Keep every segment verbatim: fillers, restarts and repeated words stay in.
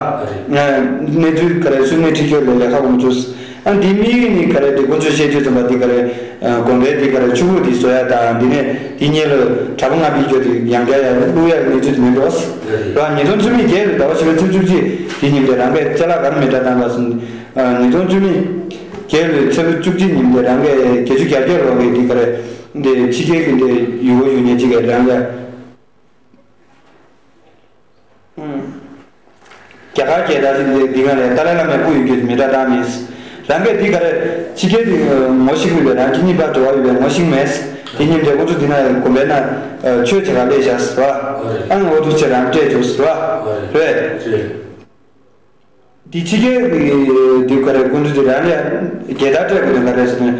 གནས་ཚུལ་ག་རེ་སུན་ནས་ཁྲིད་སྐྱོར་ལས་ལས་ཁག་མི་འདུག་ཨ་འདི་དམིགས་ཡུལ་ནི་ག་རེ་འདི་ཁོ་ཚོས་བཤད་རྒྱུ་ཙམ་པ་འདི་ག་རེ། དགོན་པའི་འདི་ག་རེ་ཆུ་བོ་འདི་བཟོ་ཡ་དང་འདི་ནས་འདི་གཉིས་ལ་གྲྭ་པ་ལྔ་བརྒྱད་ཅུ་འདི་ཡང་བསྐྱར་ཡར་བླུག་ཡ་གི་གནས་ཚུལ་དེ་མིན་འགྲོ། རེད། ར་ཉིས་སྟོང་བཅུ་མེད་བརྒྱད་ལོའི་ཟླ་བ་བཞི་པའི་ཚེས་བཅུ་གཅིག་འདི་ཉིན་དེ་རང་གི་ཅ་ལག་ག་རེ་མེ་སྲེག་བཏང་པ་སོང་། ཉིས་སྟོང་བཅུ་མེད་བརྒྱད་ལོའི་ཚེས་བཅུ་གཅིག་ཉིན་དེ་རང་གི་བརྒྱད་ཅུ་གྱ་བརྒྱད་ལོ་གི་འདི་ག་རེ་འདི་ཕྱི་རྒྱལ་གི་འདི་ཡུལ་སྐོར་ཡུལ་ཉེ་གཅིག་གི་རང་གི་རྒྱ་གར་རྒྱལ་དར་ཅིག་འདི་འདི་ག་ལས་ཏཱ་ལའི་བླ་མའི་སྐུ་ཡི་རྒྱུད་མི་འདྲ་བཏང་མིན། རང་གིས་འདི་ག་རེ་ཕྱི་རྒྱལ་འདི་ངོ་ཤེས་ཀྱི་ཡོད་པས་རང་གཅིག་གཉིས་པར་འབྲེལ་བ་ཡོད་པས་ངོ་ཤེས་མེད། དེ་ཉིན་དེ་ཁོ་ཚོ་འདི་ན་དགོན་པའི་ནང་ཆོས་བྱེད་ག་སླེབས་བཞག་ཟེར་བ། ཨང་འོ་འདུག་ཅེས་རང་སྤྲད་བྱུང་ཟེར་བ། རེད། འདི་ཕྱི་རྒྱལ་གྱི་འདི་ག་རེ་སྐུ་མགྲོན་འདི་རང་ལས་རྒྱལ་དར་སྤྲད་དགོས་ན་ག་རེ་ཟེར་ན།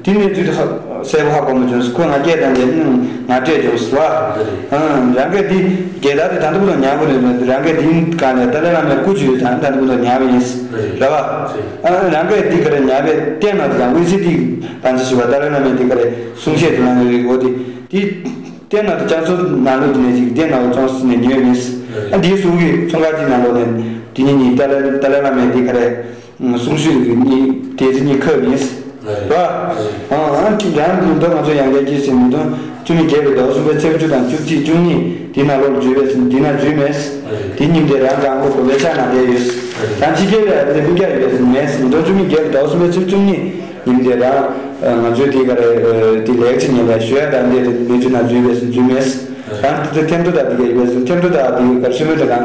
འདི་གནས་ཚུལ་དེ་གསལ་པོ་ཧ་གོ་མ་བྱུང་ཁོས་ང་སྐད་བཏང་སྟེ་ང་སྤྲད་བྱུང་ཟེར་བ། རང་གིས་འདི་རྒྱལ་དར་དེ་ད་ལྟ་བུ་དང་ཉར་དགོས་རེད། རང་གིས་འདི་ག་ལས་ཏཱ་ལའི་བླ་མའི་སྐུ་མཆོད་དང་ད་ལྟ་བུ་དང་ཉར་བ་ཡིན་རེད་བ། རང་གིས་འདི་ག་རེ་ཉར་བའི་རྟེན་ནང་དུ་དང་དབུས་སྲིད་དེ་བང་ཆེ་ཞུ་བ་ཏཱ་ལའི་བླ་མའི་འདི་ག་རེ་གསུང་བཤད་དེ་གནང་ཡོད་འོ་དེ་དེ། རྟེན་ནང་དུ་ལྕགས་ཟུར་ནང་ལོགས་ཀྱི་ནས་ཅིག་རྟེན་ནང་ལོགས་ཅུང་ཟད་ནས་ཉོས་མིན། ཨ་འདིའི་གཟུགས་ཀྱི་ཚོང་ཁང་གཅིག་ནང་ལོགས་ནས་འདི་ཉིད་ཉིད་ཏཱ་ལའི་ཏཱ་ལའི་བླ་མའི་འདི་ག་རེ། གསུང་ཆོས་ཀྱི་གཉིས་དེ་ཚོ་གཉིས་ཁབ་མིན། རེད། ཨ་འདི་རང་འདི་འདི་ང་ཚོ་ཡང་བསྐྱར་གྱིས་ཟིན་མི་འདུག་བཅུ་མེད་བརྒྱད་པའི་ཟླ་བ་གསུམ་པའི་ཚེས་བཅུ་དང་བཅུ་གཅིག་བཅུ་གཉིས་འདི་ནང་ལོགས་འཛུལ་བས་ཟིན་འདི་ན་འཛུལ་མེད། དེ་ཉིན་དེ་རང་རང་ཁོ་དགོན་པའི་ཕྱག་ན་བསྡད་ཡོད། རང་ཕྱི་རྒྱལ་ལ་འདི་སྤུན་ཀྱག་ཡོད་ཟིན་མེད་ཟིན་འདུག་བཅུ་མེད་བརྒྱད་པའི་ཟླ་བ་གསུམ་པའི་ཚེས་བཅུ་གཉིས། ཡིན་དེ་རང་། ང་ཚོའི་དེ་ག་རེ་དེ་ལེགས་ཆེ་ཉན་པའི་ཞུ་ཡ་དང་འདི་རེད་མི་ཚུལ་ན་འཛུལ་བས་འཛུལ་མེད། རང་དེ་ཐེམ་ཐོ་དང་དེ་ག་ཡོད་ཟིན་ཐེམ་ཐོ་དང་དེ་ག་ཤི་མོ་དེ་གང་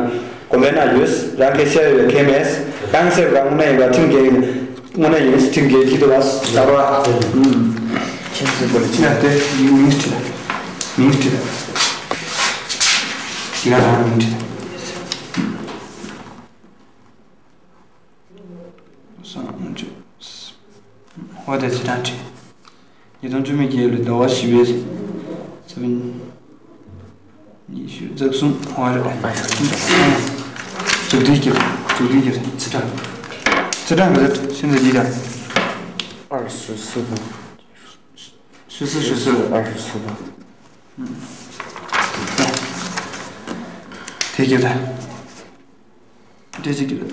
དགོན་པའི་ནང་ཡོད། རང་གི་ཤེས་ཡོད་མཁན་མེད། རང་ཤེས་རང་དངོས་གནས་ཡིན་པ་ཁྲིམས་འགལ་ཡིན། དངོས་གནས་ཡིན་ཁྲིམས་འགལ་གྱི་འདུག་བ་ཟེར་བ། ཁྱེད་ཚོས་གོ་ལ་ཕྱི་ན་དེ་མིང་ཁྲིད་མིང་ཁྲིད་དེ་ག་རང་མིང་ཁྲིད། སང་ཅུ། ཧོ་དེ་ཚེ་དང་བྲལ། ཉིས་སྟོང་བཅུ་མེད་བརྒྱད་ལོའི་ཟླ་བ་བཞི་པའི་ཚེས་པ་ཉི་ཤུ་རྩ་གསུམ་ཧོ་རེད། མཛུབ་དུས་ཀྱི་མཛུབ་དུས་ཀྱི་ཚེ་དྲང་ཚེ་དྲང་གི་ཤིན་ཏུ་ཡིད་དང་། ཨར་སུ་སུ་དང་། སུ་སུ་སུ་སུ། ཨར་སུ་སུ་དང་། དེ་ཀྱི་དང་། འདྲེ་གཅིག་གི་རེད།